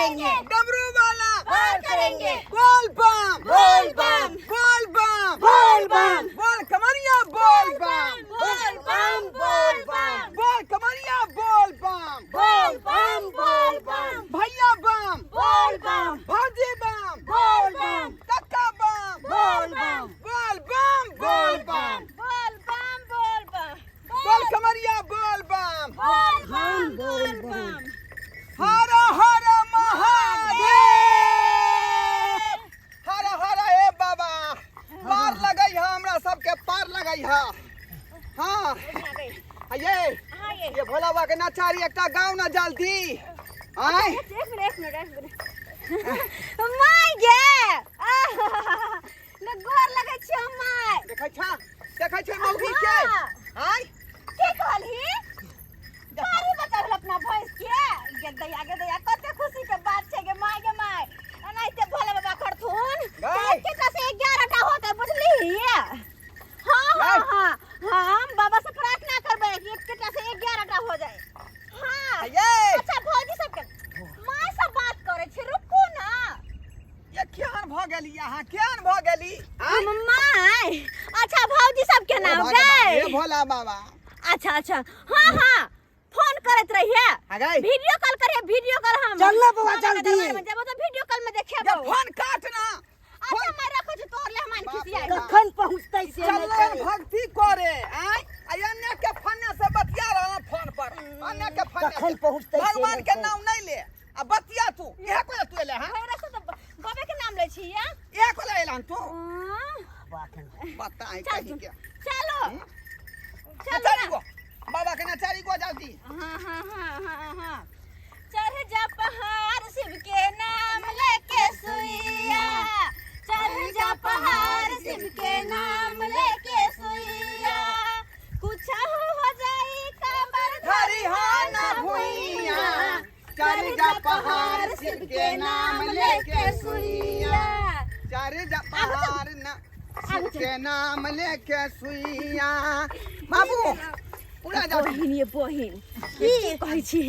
करेंगे। डमरू वाला पार करेंगे। बोल बम, बोल बम, बोल बम, बोल बम, बोल कमरिया बोल बम, बोल बम, बोल बम, बोल कमरिया बोल बम, बोल बम, बोल बम, भैया बम, बोल बम, भौजी बम, बोल बम, कक्का बम, बोल बम, बोल बम, बोल बम, बोल बम, बोल बम, बोल कमरिया बोल बम, बोल बम, बोल बम। हर हर महादेव, हर हर। हे बाबा, पार लगई है हमरा सबके, पार लगई है। हाँ ये हाँ ये ये भोला बाबा के नचारी एकटा गाँव ना जल्दी आय। एक मिनट, एक मिनट, एक मिनट। My गे, ने गोर लगै छी हम my. देखै छा, देखै छै मौगी के? आय। की कहलही? गाड़ी बचावल अपना भैंस के। गे दैया, गे दैया, कते खुशी के बात छै गे my, गे my. एनाहिते भोला बाबा करथुन गै। एकेटा से 11 टा होतै, बुझलिही? हाँ हाँ। गै। हाँ हाँ, हम बाबा से प्रार्थना करबै कि एकेटा से 11 टा हो जाए। हाँ। ये अच्छा, भौजी सबके माय सब बात करै छै, रुकू ना। ये केहन भऽ गेली अहाँ, केहन भऽ गेली आय? हम my. अच्छा, भौजी सबके नाम हे गै। भोला बाबा। अच्छा अच्छा, हाँ हाँ, फोन करत रहिए। आ गई। वीडियो कॉल करिए, वीडियो कॉल हम। चल ना बौआ, बाबा के जल्दी। दरबार में जेबो तो वीडियो कॉल में ये देखेबो। फोन काट ना। अच्छा, मैं रखो छी तोर ले, हमान बाप रे खिसियाई। बाप। कखन पहुँचतै से नहि चल छै। भक्ति करे आय, आ अन्य के फन्ने से बतिया रहा फोन पर, अन्य के फन्ने कखन से। पहुँचतै से भगवान नहि के छै। नाम नहीं ले आ बतिया तू। इहे कोला तू एले? हां। हमरा से तो बाबे के नाम लै छी या। इहे कोला एला तू? बताई चल कहीं तू। के। चलो चलो नचारी ना। गो बाबा के, नचारी गो जल्दी। हाँ हाँ हाँ हाँ हाँ। चढ़ जा पहाड़ शिव के नाम लेके सुइया, चढ़ जा पहाड़ शिव के नाम लेके सुइया, कुछ हो जाई काबर धरी हा ना भुइया, चढ़ जा पहाड़ शिव के नाम लेके सुइया, चढ़ जा पहाड़ ना शिव के नाम लेके सुइया। बाबू पूरा जा। बहिन, ये बहिन, की कहै छी,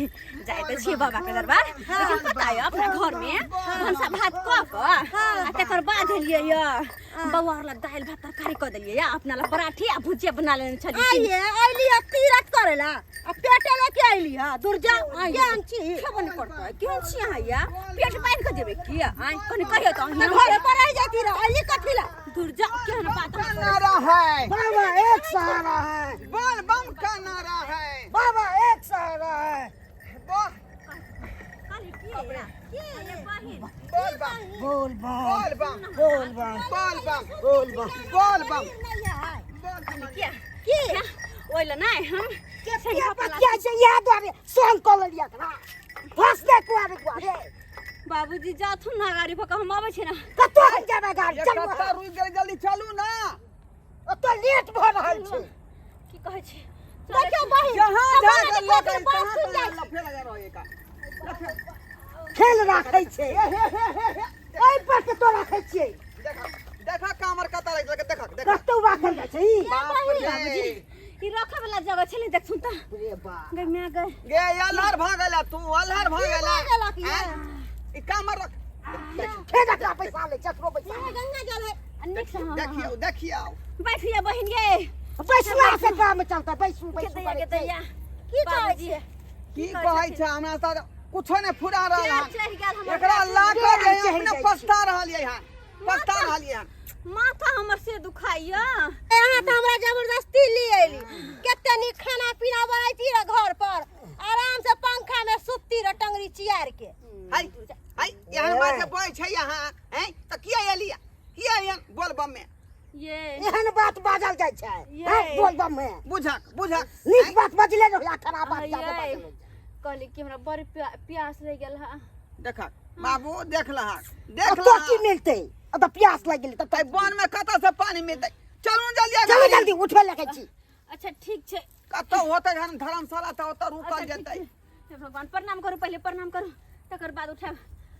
जाइ तऽ छी बाबा के दरबार, लेकिन पता यऽ, अपना घर में भनसा भात कऽ कऽ आ तकर बाद एलियै यऽ। बौआ ला दालि भात तरकारी कऽ देलियै यऽ, अपना ला पराठी आ भुजिया बना लेने छलियै। आइए अइली है तीरथ करेला आ पेटे लेके अइली है दुर्जा, केहन छी? खेबो नहि करतै। केहन छी अहाँ या? पेट बान्हि कऽ जेबै की आँय? कनि कहियौ तऽ अहीं। घरे पर रहि जाती रह, अइली कथी ला? दुर्जा, केहन बात का अहाँ करै नारा है? बाबा एक सहारा है। बोल बम का नारा है। बाबा एक सहारा है। बोल। कहली की या? की ये बहिन? बोल बम। बोल बम। बोल बम। बोल बम। बोल बम। बोल बम। बोल बम। नहीं है। बोल बम। किया की ओहि लए नहि हम के बतिया छै? इएह दुआरे सोन कऽ लेलियै एकरा, फसले कुआरे कुआरे। बाबूजी जाथुन ना गाड़ी पर, हम अबै छी ना। कतौ हम जेबै गाड़ी? ये चल। कत्ता रुकि गेलै? जल्दी चलू ना। ओतऽ लेट भऽ रहल छै। की कहै छी? देखियौ बहिन, जहाँ हमरा जा जे के लोक लगे बात तहाँ सुनि तहाँ जाइ छै। लफे लगा रहे का लफे। खेल राखै छै। हे हे हे हे हे। एहि पर कतौ राखै छियै? देखा देखा, कामर कता रहि गेलै, देखा देखा। कतौ राखल जाइ छै ई? बाप रे। ई रखे वाला जगह छलै, देखथुन तऽ। रे बा गै माय गै। गे अलहर भऽ गेला तू, अलहर भऽ गेला। भऽ गेलक ये? आँय? ई कामर रख। खेल एकरा पैसा लै छै, एकरो पैसा लै। गंगा जल है आ नीक से। हाँ, हाँ, देखियौ देखियौ। बैठिए बहिन गे। बैसला से काम चलतै? बैसू के बैसू दैया, के करै छै। दैया। की कहै बाबूजी। छियै? की कहै छै? हमरा साथ कुछो नहि फुरा रहल हन। चढ़ि गेल हमर। एकरा ला कऽ जे चढ़ि अपने जाइ छै। पछता रहलियै हन, पछता रहलियै हन। माथा हमर से दुखाइया। यहाँ तऽ हमरा जबरदस्ती ले अयली। कते नीक खाना पीना बनैती रह, घर पर आराम से पंखा में सुतती रह टंगरी चियार के। हाय हाय, एहन बात जे बजै छै अहाँ हैं तऽ किया एलियै, किया एहन बोल बम में? ये एहन बात बाजल जाइ छै? ये। हैं, बोल बम में? बुझक बुझक। नीक बात बजले रहै, खराब बात जादे आइयै। बाजल। कहली कि हमरा बड़ प्यास लागि गेल है। देखक बाबू, देख लहक, देख तो की लहक। मिलतै? अब तऽ प्यास लागि गेलै तब। एहि वन में कतऽ से पानी मिलतै? चलू जल्दी चलू आगाड़ी। जल्दी, उठबे लगै छी। अच्छा, ठीक छै। कतौ होतै धर्मशाला तऽ ओतऽ रुकल अच्छा, ठीक जेतै। छै। हे भगवान, प्रणाम करू, पहिले प्रणाम करू, तकर बाद उठायब।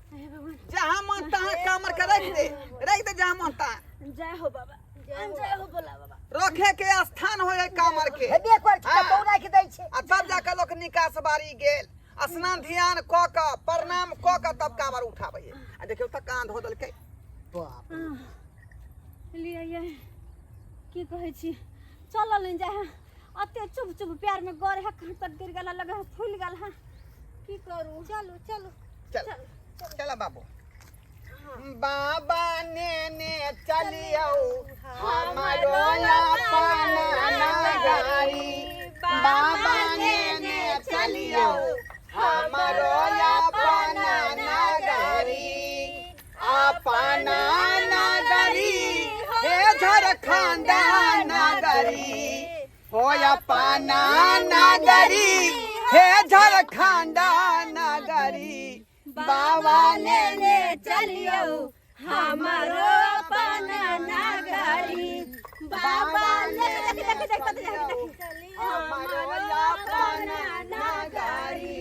हे भगवान। जहाँ मन तहाँ कामर के रख दे, रख दे जहाँ मन तहाँ। जय हो बाबा, जय हो भोला बाबा। रखे के स्थान हो है कामर के। हेबे कर छै। हाँ। कतौ राखि दै छै। आ तब जाके लोक निकास बारी गेल। स्नान ध्यान कऽ कऽ प्रणाम कऽ कऽ तब कांवर उठाबै है। आ देखियौ तऽ कान धो देलकै। बाप लिअ ये की कहै छी, चलल नहि जाइ है, अते चुप चुप प्यार में गड़ है, कहाँ तक गिर गेल लगे है, फूल गेल है, की करू? चलू चलू। चल चल बाबू, बाबा ने चलियौ हमारो अपना नगरी, बाबा ने चलियौ हमारो अपना नगरी, अपना नगरी हे झारखंड नगरी हो, अपना नगरी हे झारखंड नगरी, बाबा ने चलियौ हमारो अपना नगरी, बाबा ने देख देख देख देख देख हमारो अपना नगरी।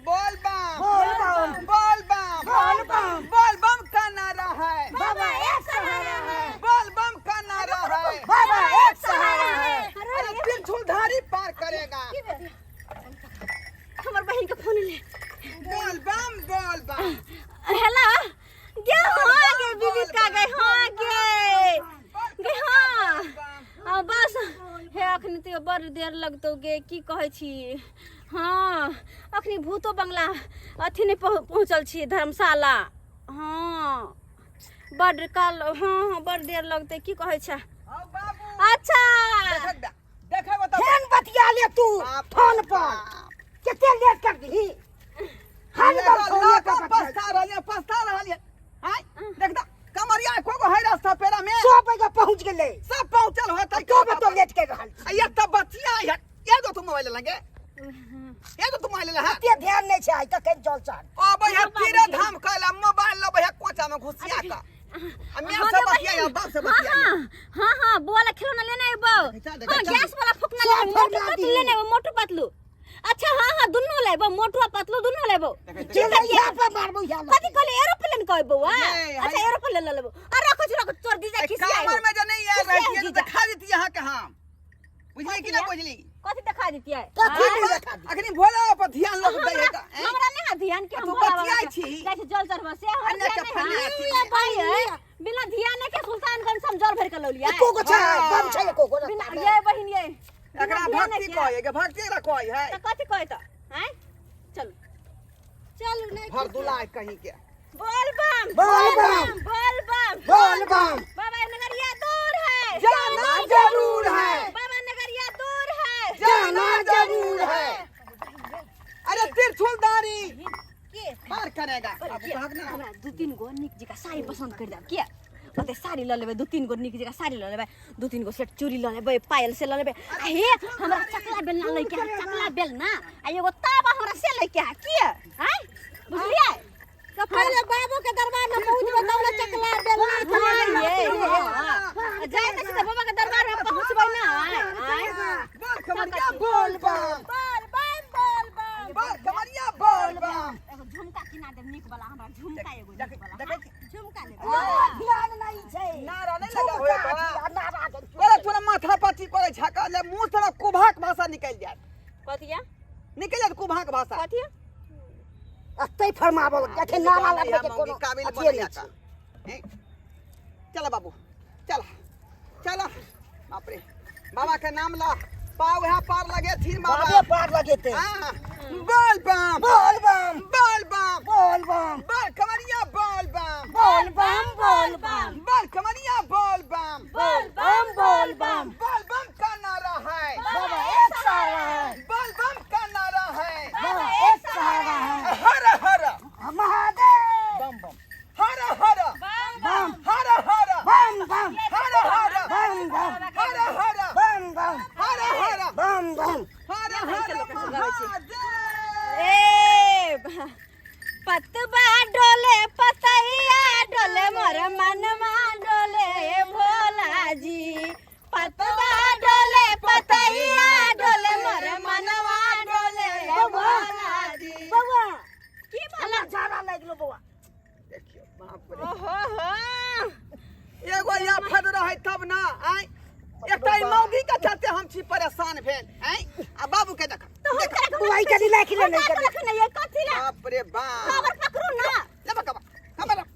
बोल बम बोल बम बोल बम बोल बम बोल बम का नारा है, बाबा एक सहारा है, बोल बम का नारा है, बाबा एक सहारा है। अरे त्रिशूलधारी पार करेगा। हमर बहन के फोन ले। बोल बम बोल बम। हेलो गे, हाँ गे बीबी का गए, हाँ गे गे, हाँ आ बस हे, अखनी तो बड़ देर लगतौ गे, की कहै छी? हाँ अखनी भूतो बंगला अथी नहि पहुँचल छी धर्मशाला, हाँ बड़ काल, हाँ हाँ बड़ देर लगतै, की कहै छै? आओ बाबू। अच्छा देखक देखै बताउ। फेन बतिया ले तू बाप फोन रे पर बाप। कते लेट कर दही हम एगो तो फोन लऽ पर कऽ बतिया पछता रहलियै, पछता रहलियै। आँय, देख तऽ कमरिया एको गो है रास्ता पेरा में? सब जगह पहुंच गेलै। सब पहुंचल होतै। तो तो लेट के रहल छी। आ ये तऽ बचिया है, एगो तू मोबाइल लगे, एगो तू मोबाइल ले। एते ध्यान नहि छै आइ कखन जल चढ़ अबै है तीरे धाम कैला मोबाइल लबै है कोचा में घुसिया कऽ आ मैं हाँ से गे बतिया बहिन। बाप से हाँ बतिया। हाँ हाँ हाँ, बुआ ला खिलौना लेने अयबौ। देखा, देखा, हाँ चल। गैस वाला फूकना सब लेने, मोटू फरमा पतलू दी। लेने अयबौ, मोटू पतलू। अच्छा हाँ हाँ दुनू लेबौ, मोटू आ पतलू दुनू लेबौ। चल यहाँ पर मारबो यहाँ। कथी कहले? एरोप्लेन कहै बौआ? ये, अच्छा एरोप्लेन ल लेबौ। आ रखो छी, रखो, तोर जीजा खिसिया कामर में जे नहीं आयल खिसिया रहतियै तऽ जीजा। देखा देती अहाँ के हम, बुझलियै कि ना बुझली? कथी देखा दितियै? कथी नहि देखा दी? अखनी भोला पर ध्यान लोग दै है तऽ ऐं? हमरा नहि है ध्यान के हम तू भोला बाबा बतियाइ के छी? जाइ छी जल चढ़बै से हमरा अन्य ध्यान के नहि फनिया है। छी। लिअ भाई है, बिना ध्यान के सुल्तानगंज से हम जल भरि के लौलियै। एको गो छै हाँ। बम छै एको गो बिना रास्ता में। ये बहिन ये बिना एकरा ध्यान भक्ति के। कहै के भक्ति एकरा कहै है तऽ कथी कहै तऽ आँय? चलू चलू नहीं। भर दुलाय कहीं के। बोल बम बोल बम। बोल बम बोल बम। बाबा नगरिया दूर है, जाना जरूर है। बाबा नगरिया दूर है, जाना जरूर है। अरे त्रिशूलधारी के पार करेगा। अब भागना। हमरा दू तीन गो नीक जकाँ साड़ी पसन्द करि देब, किया ओते साड़ी लऽ लेबै, दू तीन गो नीक जकाँ साड़ी लऽ लेबै, दू तीन गो सेट चूड़ी लऽ लेबै, पायल से लऽ लेबै। आ हे हमरा चकला बेलना लैके है, चकला बेलना आ एगो तावा हमरा से लैके है, किया आँय बुझलियै? तो पहले बाबू के दरबार में पहुंचबे तब ने चकला बेलना। हाँ ये हाँ जाइ तऽ छी तऽ बाबा के दरबार में पहुँचबै ना। आँय बोल कमरिया बोल बम बोल बम बोल बम बोल कमरिया बोल बम। एगो झुमका किना देब नीक वाला हमरा, झुमका एगो नीक वाला। देखै झुमका लेबै। कोनो ध्यान नहीं छै। नारा नहि लगा होय झुमका तोरा। छी आ नारा के। बोले तोरा माथा पाची पड़ै छै कहले मुँह से कुभाक भाषा निकलि जायत। कथिया? निकलि जायत कुभाक भाषा। कथिया? अतै फरमाबल अखन नारा लगबै के कोनो काबिल अथिये बनैया नहि का छै। हैं? चल बाबू चल चल, बाप रे बाबा के नाम ला पाव है पार लगे थी बाबा। बाबे पार लगेते। हाँ, बोल बम बोल बम बोल बम बोल बम बोल कमरिया बोल बम बोल बम बोल बम बोल कमरिया बोल बम बोल बम बोल बम। बोल बम का नारा है, बाबा एक सहारा है, बोल बम का नारा है, बाबा एक सहारा है। हर हर महादेव बम बम हर हर बम हर हर बम बम हर हर बम बम हर हर बम बम हर हर बम बम हर हर महादेव। ए पतबा डोले पतैया डोले मोर मनवा डोले भोला जी, पतबा डोले पतैया डोले मोर मनवा डोले भोला जी। बौआ की हमरा झाड़ा लागि गेलो बौआ। देखियौ बाप रे। ओहो हो एगो आफत रहै तब ना आँय, एकटा ई मौगी के चलते हम छी परेशान भेल आँय। आ बाबू के देख तो हम केना बुआई कनी राखि ले, नहीं कनी। रखने ये कथी ला बाप रे बाप। खबर पकड़ू ना। ले बकवा, खबर रख।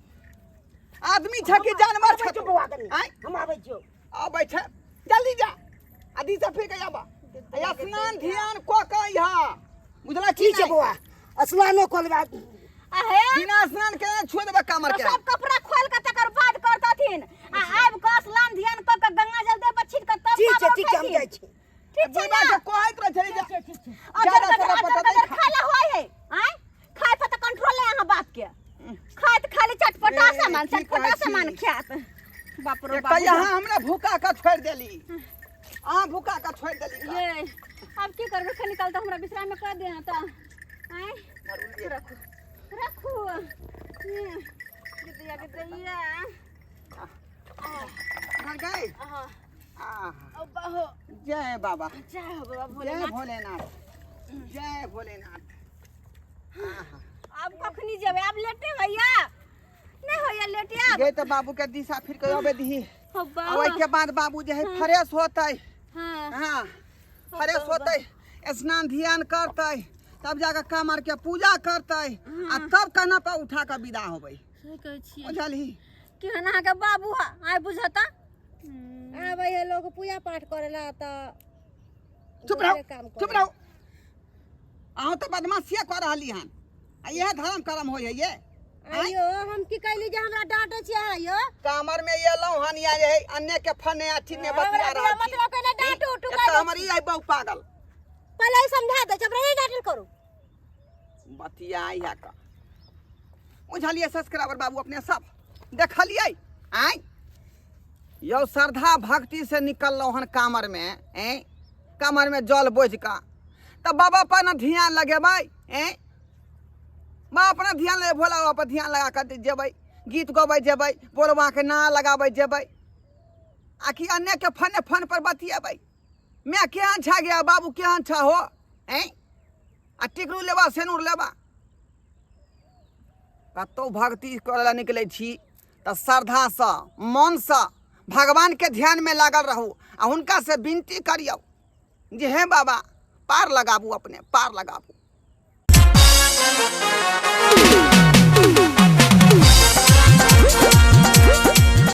आदमी छ कि जानवर आबै छ? छियौ बौआ कनी। आँय? हम आबै छियौ। आबै छै, जल्दी जा आ दिशा फिर के आबा आ स्नान ध्यान क के अइहा, बुझला की? ठीक छै नहि? बौआ, स्नानो कऽ लेबै। अहे बिना स्नान के छुए देबै कामर तो के। सब कपड़ा खोल के तकर बाद करतथिन आ आबि कऽ स्नान ध्यान कऽ के गंगा जल देह पर छीट के तब ठीक छै। कामर ठीक छै, हम उठेथिन। जाइ छी। ठीक छै बुढ़बा ना? के कहैत रहै छलै जे अजर ज्यादा गजर सारा अजर पता गजर नहि खाय ला होय है। आँय, खाय पर तऽ कंट्रोल नहीं अहाँ बाप के। खाइत खाली चटपटा ए, सामान की चटपटा कहै छी? सामान खायत। बाप रे एकटा बाप। यहाँ हमरा भूखा के छोड़ि देली, अहाँ भूखा के छोड़ि देली का। ये आब की करबै? कनी काल तऽ हमरा विश्राम कर दे तऽ। आँय, रखू रखू। ये, गिदैया गिदैया। घर गए? हाँ। आहा, ओ बाहो। जय बाबा। जय हो बाबा जय भोलेनाथ। भोलेनाथ, जय भोलेनाथ। आहा। आब कखनी जेबै? आब लेटे होइया नहि होइया लेटे आब? गे तऽ बाबू के दिशा फिर के अबे दही। हो आ बाबा। ओहिके बाद बाबू जे है फ्रेश होतै। हाँ। हाँ, फ्रेश होतै, स्नान ध्यान करतै, तब जाके कमर के पूजा करतै आ तब कना पर उठा के विदा होबै। सही कहै छियै। बुझलही? केहन अहाँके बाबू है आइ बुझता। आबै है लोग पूजा पाठ करे ला तऽ चुप रहो। दोसरे काम चुप करे। रहो। अहूँ तऽ बदमाशिये कऽ रहली हन आ इएह धर्म करम होइ है ये। आइयो हम की कहली जे हमरा डांटे छियै अहाँ यौ? कामर में एलहुँ हन या जे अन्य के फने अथी ने हमरा बतिया बिना रहल छी। मतलब के ने डांटू एक टुका। तऽ हमर ई आई बहु पागल। पहिले ही समझा दै छै, हमरा नहीं डांटल करू। बतिया है का बुझलियै? सब्सक्राइबर बाबू, अपने सब देखलियै? आँय यौ, श्रद्धा भक्ति से निकललहुँ हन कामर में, ऐं कामर में जल बोझ कऽ तऽ बाबा पर ने ध्यान लगेबै? ऐं बाबा अपना ध्यान लगे, भोला बाबा पर ध्यान लगा कऽ जेबै, गीत गबै जेबै, बोलबा के नारा लगाबै जेबै, आ कि अन्य के फने फन पर बतियेबै? मैं केहन छा गया बाबू, केहन छा हो? ऐं आ टिकरू लेबा, सेनूर लेबा। कतहु भक्ति करै लए निकलै छी तऽ श्रद्धासँ मनसँ भगवानके ध्यानमे लागल रहू आ हुनकासँ विनती करियौ जे हे बाबा, पार लगाबू, अपने पार लगाबू।